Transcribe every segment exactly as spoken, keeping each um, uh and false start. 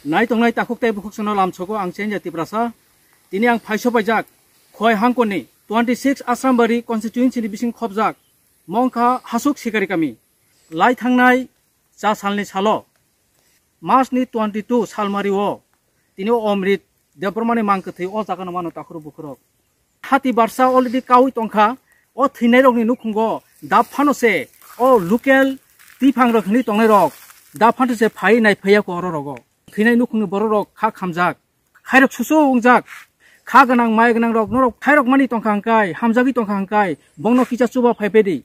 Nai tongnai takhuk tei bukhuk sono lamsogo ang Chenja Tiprasa. Tini ang phaiso paijak Khowai hangkoni twenty six Asrambari constituency ni bising khobjak mongkha Hasuk Sikari kami. Lai thangnai cha salni salo March ni twenty two salmari o tini o Omrit Debbarmani mangkwthwi o jaga no mano takhurok bukhurok. Hati barsa already kaui tongkha. O thwinairokni nukhungo dap phano se o local tiphang rok hinwi tongnairok dap phano se phai nai phaiya ko oro rogo. Thwinai nukhungni bororok kha khamjak. Khairok susu wngjak. Kha gwnang mai gwnang rok norok khairok mani tongkha hwnkhe, hamjagwi tongkha hwnkhe, bongno kisa chuba phai pedi.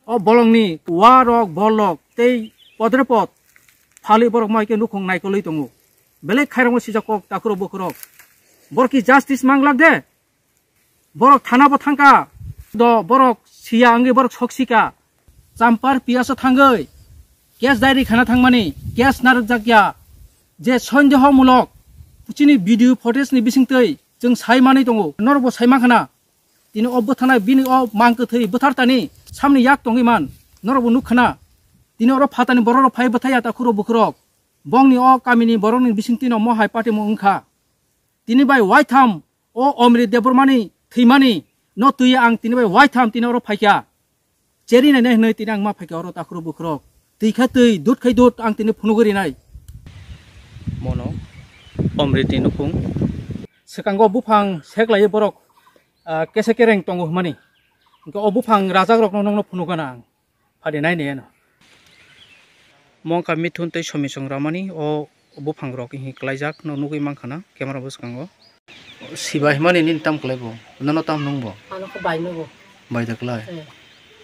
O bolongni wa rok, bol rok tei podre pod phalwi borok mai khe nukhung naikolwi tongo. Belai khairokno sijak kok takhurok bukhurok. Borok ki justice manglak de? Borok thana bo thangka. Do borok siya wngwi borok sok sika. Champar P S o thangwi case diary khana thangmani, case narwkjak ya. Je sondeho mulok chini video footage ni bisingtwi chwng sai manwi tongo. Norok bo sai mankha na. Tini o bwtharnai bini o mang kwthwi bwthar tani samni yak tongwi man. Norok bo nuk khana. Tini oro phatani borok rok phai bwthai ya takhurok bukhurok. Bongni o kamini borokni bisingtwi no mohai patimo wngkha. Tini bai waitham o Omri Debbarmani thwimani no twi ang tini bai waitham tini oro phaikha. Cheri nai nai hwnwi tini ang ma phaikha oro takhurok bukhurok. Twi kha twi, dut khai dut ang tini phunugwi rinai. Mono Omri twi nukhung. Swkango buphang seklaiwi borok, ah, kese kereng tongo hwnmani. Hwnkhe o buphang rajakrokno nokno phunukgana ang. Phadi nai ni ano. Mongkha Mithun tei Somisong Ramani o buphang rok hi klaijak no nugwi mankha na camera bwskango. Sibai himani nini tam kwlai bo? Nono tam nung bo? Ano khe bai nugo. Bai da kwlai? Eh.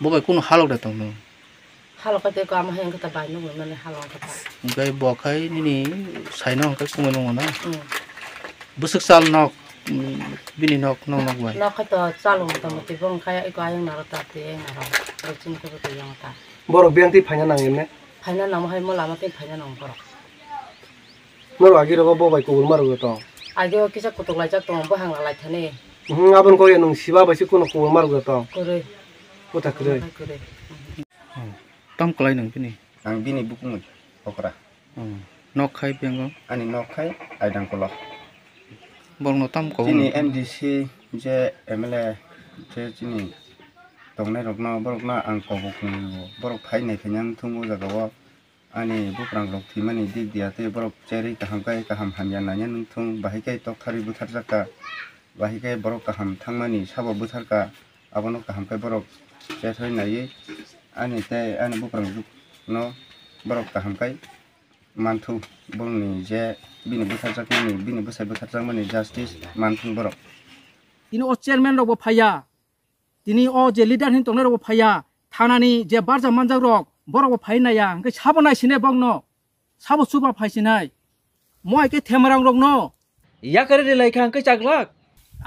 Bo bai kunu halok da tong nung? Halok khe tei kamo hai wngkhe ta bai nugo mani halok wngkhe ta. Hwnkhe bo khai nini saino hwnkhe kumui nungo na? Hmm. Bwswk chal nok, mm, bini nok, nok, nok bai? Nok khai to chalo mota moti bo wngkha eko ayang naro ta tei ayang naro. Aro chini khe bo tei yang ta. Borok biyang twi phaina nang emne? Phaina nang hai mo lama tei phaina nang borok. Norok agi rogo bo bai kubul ma rwgwi tong? Agi o kisa kutuk laijak tongo, bo hang lai thani. Mhm, aboni kok ya nwng siba bai se kuno kubul ma rwgwi tong? Kwrwi. Kota kwrwi. Kwrwi. Hmm. Tam kwlai nwng bini? Ang bini bukumui okra. Hmm. Nok khai bengo? Ani nok khai Aidangkolo. Borokno tam kobok chini nang? M D C je M L A je chini tongnai rokno borokno ang kobok nungwi borok phai nai khaina wngthung o jaga o. Ani buprang rok thwimani dik diya tei borok cherwi kaham khe kaham hamya naina wngthung, bahai khe tokthari butharjak kha, bahai khe borok kaham thangmani sabo buthar kha, abono kaham khe borok chethai naiwi ani tei ani buprang rok no borok kaham khe manthung, borokni je bini butharjakmani, bini bwsai butharjakmani justice manthung borok. Tini o chairman rok bo phaiya. Tini o je leader hin tongnai rok bo phaiya, thanani je barja manjak rok, borok bo phai naiya, hwnkhe sabo naisinai bokno, sabo chuba phaisinai. Mo hai khe themarang rokno yakari rilai kha hwnkhe chaglak.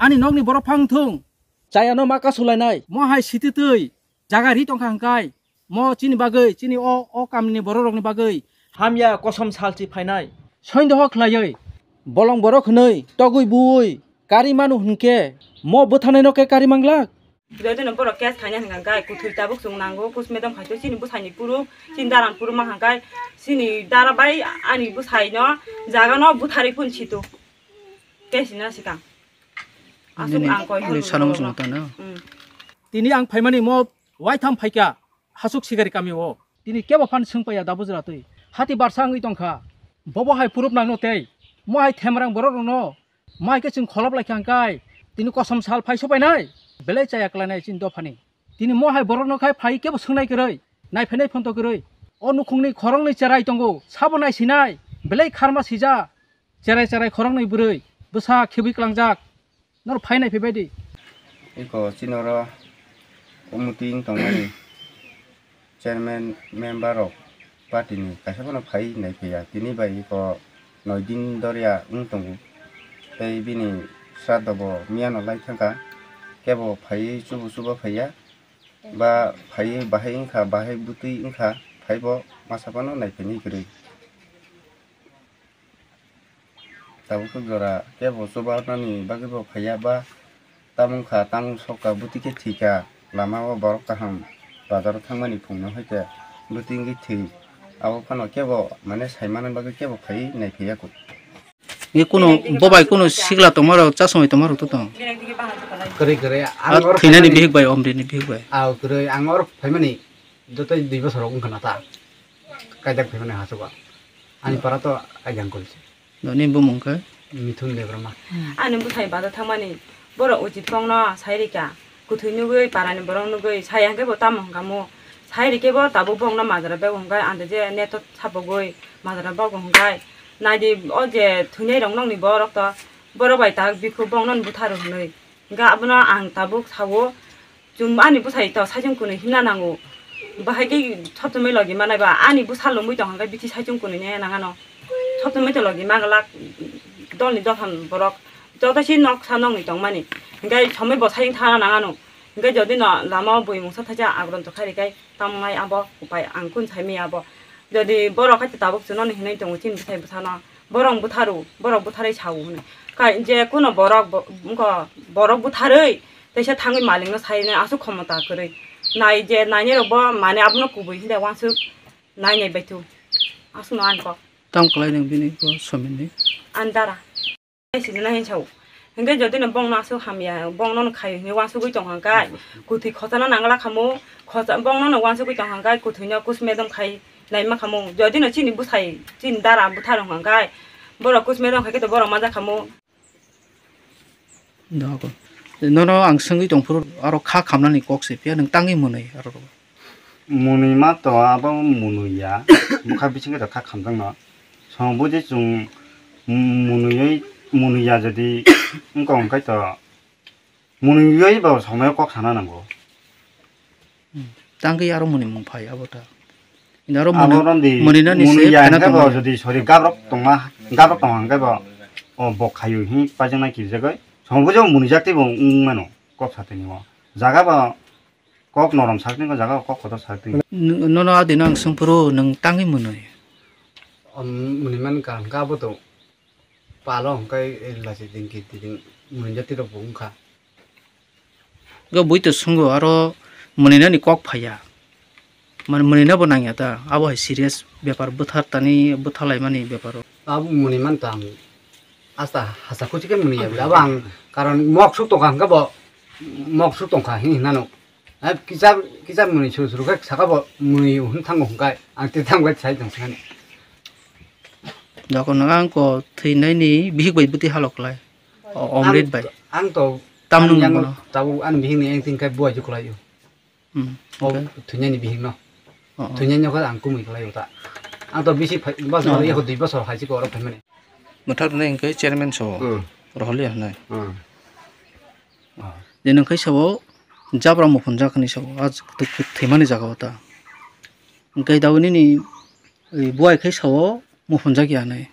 Ani nokni borok phang thung. Chayano ma kasulainai. Mo hai sititwi jaga ri tongkha hwnkhe, mo chini bagwi, chini o, o kamini borok rokni bagwi hamya kosom salchi phainai. Soindoho khlaiwi bolong borok hwnwi togwi buwi kari manu hwnkhe mo bwthanai no khe kari manglak. Kibadino borok case khaina hwnkha khe kuthwi tabuk chwng nango, postmortem khai to chini bwsaini puru, chini daran puru ma hwnkha khe chini dara bai ani bwsaino jagano butharwi phun situ. Case hwnna swkang. Aswk nini, ang koi nini hwnwi salo muchungo tano? Mm. Tini ang phaimani mo waitham phaikha. Hasuk Sikari kami o. Tini kebo phan swngpaiya da bujra twi. Hati barsa wngwi tongkha. Bobo hai proof nangno tei. Mo hai themarang borok rokno. Mai khe chwng kholop lai kha hwnkhe. Tini kosom sal phai sopainai. Belai chaya kwlainai chini dophani. Tini mo hai borokno khai phai kebo swngnai kwrwi. Naiphainai phonto kwrwi. O nukhungni khoroknwi cherai tongo. Sabo naisinai. Belai kharma sija. Cherai cherai khoroknwi bwrwi. Bwsa khibwi klangjak. Nor phainai phaibaidi. Iko chinoro committee wng tongmani chairman member rok party ni kaisa phano phai nai phaiya. Tini bai iko noi din doria wng tongo. Tei bini sraddho bo miyano lai thangkha. Kebo phaiwi chubu chuba phaiya. Ba phaiwi bahai wngkha, bahai bwtwi wngkha, phaibo masa phano nai phainai kwrwi. Tabuk jora kebo chubanani bagwi bo phaiya ba tamung kha, tamung sokha, bwtwi khe thwikha, lama o borok kaham bazar o thangmani phungno hai khe bwtwi wngwi thwi. Abo phano kebo mane saimani bagwi kebo phai naiphaiya kho. Ni kuno bobai kuno sigla tongmarok chasongwi tongmarok to tong. Kwrwi kwrwi. Ang oro thinani phaimani bihik bai, omrini bihik bai. Aw kwrwi, ang oro phaimani joto dui bosor rok wngkha na ta. Kaijak phaimani hachugo. Ani para to Aijangkul se. Nini bumung khe? Mithun Debbarma. Ani bwsai bazar thangmani borok uchit kongno sai rikha. Kwthwi nugwi, parani borok nugwi, sai hwnkhe bo tamo hwnkha mo. Sai rikhe bo tabuk bongno majra bego hwnkhe, ante je neto sapogwi majra bogo hwnkhe. Naidi o je thwinai rok nokni borok to, borok bai tak bikhu bongno butharo hwnwi. Hwnkhe abono ang tabuk sao, chwng ani bwsai to saichung kwnwi himna nango. Bahai khe sob somoi logi manai ba, ani bwsa lomwi tong hwnkhe bithi saichung kwnwi ne nang ano. Sob somoi to logi maglak dolni dophani borok. Joto si noksa nokni tongmani. Hwnkhe somoi bo saichung thana nang ano. Hwnkhe jodi no lama o bui mungsa thaisa agron to khairi khai tamo nai abo upai ang kun saimaya abo. Jodi borok hai tabuk chwng noni hinwi tongo chini bwsai bwsano, borok butharu, borok butharwi sao hwnwi. Kai je kuno borok bo-, wngkha borok butharwi teisa thangwi malikno saina aswk khomota kwrwi. Nai je nainai rok bo mane abono kubui hwnde uansuk nainai baithu. Aswkno ani kok. Tamo kwlai nang bini bo sominni? Ani dara. Sijina hin sao. Hingke jodi no bongno aswk hamya, bongno no khayo hinwi uansugwi tong hangkai, kwthwi khotano nangla khamu, khosa-, bongno no uansugwi tong hangkai, kwthwino kusmedom khai naima khamu. Jodi no chini bwsai, chini dara bwtharong hangkai, borok kusmedom khai khe to borok manja khamu. Nono ang swngwi tongphuru aro kha khamnani kok se phiya nwng tangwi mwnwi aro. Mwnwi ma to abo mwnwi ya, bwkha bisingo to kha khamjakno. Song buji chwng mwnwiwi, mwnwi ya jodi wngkha hwnkhe to mwnwiwi bo somoi kok sana nango. Hmm. Tangwi aro mwnwi mung phai abo ta. Ino aro mwnwi, abo randi mwnwi nani se mwnwi ya phena hwnkhe bo tongmani. Jodi sori gabrok tongma, gabrok tong hwnkhe bo o bo khayu hi pajaknai kirijagwi. Song buji mwnwi jak tei bo wng mano kok satini o. Jaga bo kok norom sakni ko jaga kok kotor sakni. N-, nono adino ang swngphuru nwng tangwi mwnwi? Om mwnwi man ka hwnkha abo to palo hwnkhe lachi dingki diding mwnwi jati rok bo wngkha. Ga bui to swnggo aro mwnwi nani kok phaiya. Man mwnwi nabo nangya ta abo hai serious bepar bwthar tani bwtharlaimani beparo. Abo mwnwi man ta ang asta hasa kuchi khe mwnwi ya abo ang karon mok suk tongkha hwnkhe bo mok suk tongkha hi hinano. Hai kisa, kisa mwnwi suru suru khe saka bo mwnwi hwn thango hwnkhe ang twi thango sai tong sani. Dokon ang ko thwinai ni bihik bai bwtwi halok lai. O, Omrit bai. Ang to, tamnung ang yang bono. Tabuk ani bihik ni engtin khai buai ju kwlai o. Hmm, o okay. Thwinai ni bihik no. Oh, oh. Thwinai no khe ang kumui kwlai o ta. Ang to bisi phai, bas oh. Eko dui bosor hai si ko oro phai mani. Mwthak rwnai hwnkhe chairman so hmm. Roholi hwnwi. Hmm. Je nwng khe sao jabra muphunjak hwnwi sao, a thwi-, thwimani jaga o ta. Hwnkhe tabuk nini buai khe sao muphunjak ya hwnwi.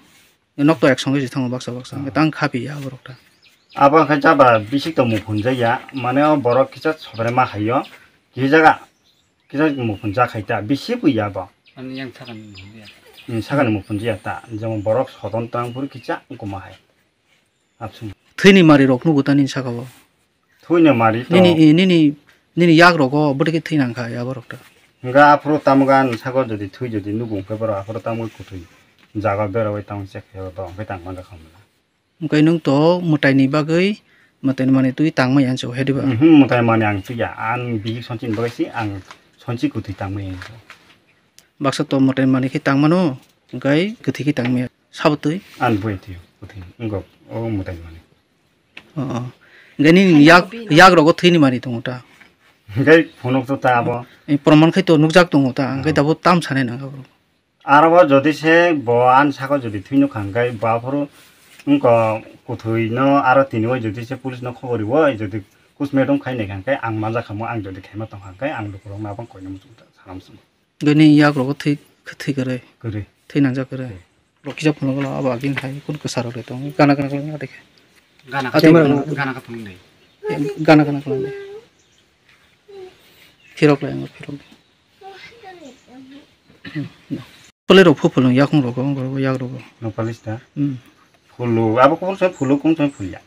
Nok to ek song khe se thango baksa baksa. Hwnkhe tang kha piya borok ta. Abo khe jabra bisik to muphunjak ya, mane o borok kisa sobre ma hai o. Kisa jaga. Kisa muphunjak hai ta, bisi pui ya bo. Ani yang sakani muphunjak ya. Hmm, sakani muphunjak ya ta. Jemon borok sodon tang phuru kisa wngkoma hai. Absung. Thwini mari rok nugo ta nini saka o. Thwini mari to. Nini, nini, nini yak rogo bwtwi khe thwi nang kha ya borok ta. Hwnkhe aphuru tamo gan saka o jodi thwi jodi nugo hwnkhe borok aphuru tamo kuthwi jaga bera bai tamo check khe borok hwnkhe tang manja khamla. Hwnkhe nwng to mwtaini bagwi mwtaini manwi twi tangmaya hinwi sao, he diba? Mhm, mwtai manwi ang twiya. Ang bihik sonchini bagwi se ang sonchi kwtwi tangmaya hinwi sao. Baksa to mwtaini manwi khe tangmano, hwnkhe kwthwi khe tangmaya. Sabo twi? Ang bui twiyo, kwthwi. Wngkha o mwtaini manwi. Oh, oh. Hwnkhe nini yak, yak rogo thwini manwi tongo ta? Hwnkhe phunuk to ta abo. Eh, proman khai to nukjak tongo ta, hwnkhe oh. Tabuk tam sanai nang kha borok. Aro bo jodi se bo ani saka jodi thwi nukha hwnkhe bo aphuru wngkha kwthwino aro tini o jodi se police no khobor riwi jodi postmortem khai naikha hwnkhe ang manja khamu ang jodi khaima tongkha hwnkhe ang lukurokno abang koina muchung sana muchung. Bini yak rogo thwi thwi kwrwi. Kwrwi. Thwi nangjak kwrwi. Kwrwi. Rok kisa phunukla abo agini hai kun kwsa rok le tongo. Gana gana kwlwng ya dekhe. Gana ah, gana gana kwlwng de. Gana gana kwlwng de. Phirok lai ang phirok. Pole rok phu phulung yakung rogo, rogo, yak rogo. No palis da. Hmm. Phulu, abo kung sai phulu, kung sai phulya.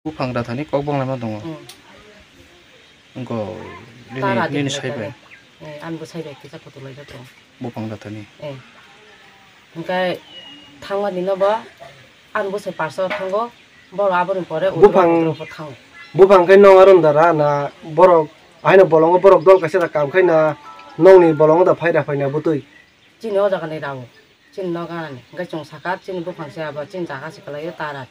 Buphang da thani kok bong lama dongo. Hmm. Wngko nini, tara nini de sai bai. Eh, ang bo sai bai kisa photo lai da to. Buphang rathani. Eh. Hingke thangma dino bo, ang bwsai parsa thango, borok aboni pore Buphang, utra utra thango. Buphang khe nong aron dara na borok, aino bolongo borok dol kaisa da kam khai na nongni bolongo da phaida phaina bwtwi. Chini o jaga ni rao, chini noga ni, hingke chwng saka chini buphang se abo chini jaga se kwlai o tara.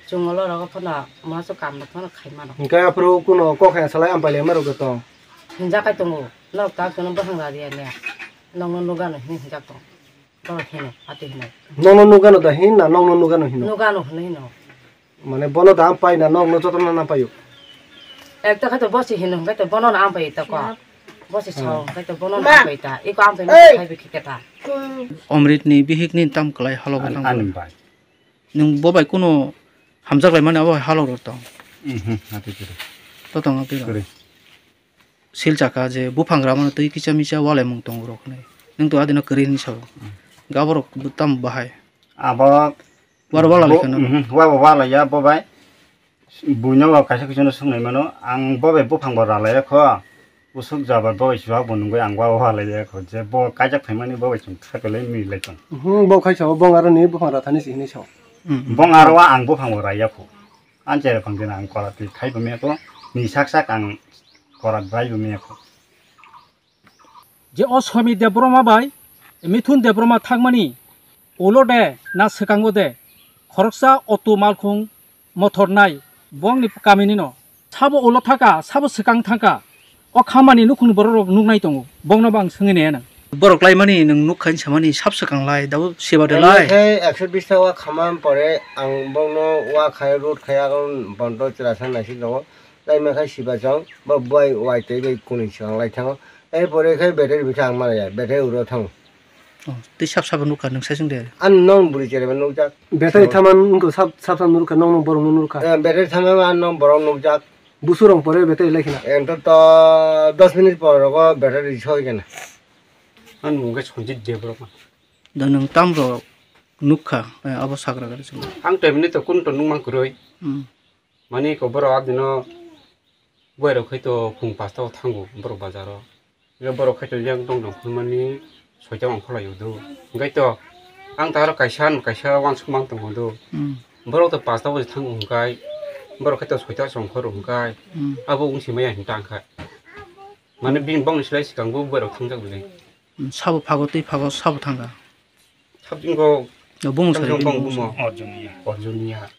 Chwng olo rogo phano ma se kam no phano khai mano. Hingke aphuru kuno kok hai salai ampai lai ma rok tong. Hinja kai tongo, norok tak jono buphang rari ya ne. Nongno nugano hino hinjak tong. Borok hino, ati hino. Nongno nugano da hin na nongno nugano hino? Nugano hino hino. Mane bono da ampai na nongno jotono na paio? Ekta khaito bosi hino, khaito bono na ampai ta ko. Bosi sao, khaito bono na ampai ta. Iko ampai na khai bikhi keta. Omrit ni bihik ni tam kwlai halo bwkhang. Ani bai. Nwng bo bai kuno hamjak lai mani abo hai halo rok tong. Mhm, ati kiri. To tong ati. Kiri. Sil chaka je buphang ramano twi kisa misa walaimung tongo rok hinwi. Nwng to adino kwrwi hinwi sao. Hmm. Gaborok bo tamo bahai. Abo wara wala bo-, lekheno. Mhm, wabo wala ya bo bai. Buino bo kaisa kaisa no swngnai mano. Ang bo bai buphang bo ralai ya kho. Usuk jaba bo bai chuwak bo nungwi ang wabo wala ya kho. Je bo kaijak phaimani bo bai chwng kha belai mi lai tong. Mhm, bo khai sao bong aro ni buphang rathani si hinwi sao. Mhm. Bong aro ang buphang bo raiya kho. Ang cherokon din ang korat khai bo meko. Ni sak sak ang korat bai bo meko. Je o Somi Debbarma bai Mithun Debbarma thangmani ulo de na swkango de khoroksa auto malkhung mothor nai bongni kamini no. Sabo ulo thaka, sabo swkang thangka. O khamani nukhungni borok rok nuknai tongo. Bongno bo ang swngwi naiya nang. Borok laimani nwng nukha hinwi samani sab swkang lai, dabo seba de lai. Khe ekso bish taka khamani pore ang bongno wa khai, road khai, aro bondo chwla sa naising tongo. Laima khe siba chwng, bo bai wai tei bai kwnwi swkang lai thango. Erpore khe battery bwkha ang malaya, battery uro thango. Oh, tei sab sabo nukha nwng saichung de. Ang nong bwrwi chereba nukjak. Battery thaman wngkha sab, sab sab nukha, nong nong borok nukha. Eh, battery thaman ang nong borok nukjak. Busurong pore battery lai khina. Ento to dos minute por rogo battery soi kena. Ang mungke sonjit de borok. Da nwng tam rok nukha, eh, abo sagra gari chwng. Ang temni to kun to nungma kwrwi. Hmm. Mani ko borok adino buai rok khai to phung pasta o thango borok bazar o. Borok khai to yang dong dong phunmani soita ongkholai o do. Hingkai to ang taro kaisa ano kaisa wansuk mang tongo do. Hmm. Borok to pasta o thang ongkai. Borok khai to soita songkhor ongkai. Hmm. Abo wngsi maya hinta angkha. Mane bini bongni slai swkang bo buai rok thangjak bini. Hmm, sabo phago tei phago sabo thangkha. Sabjingo bong sabjingo sai bong bini bumo. Orjunia. Orjunia.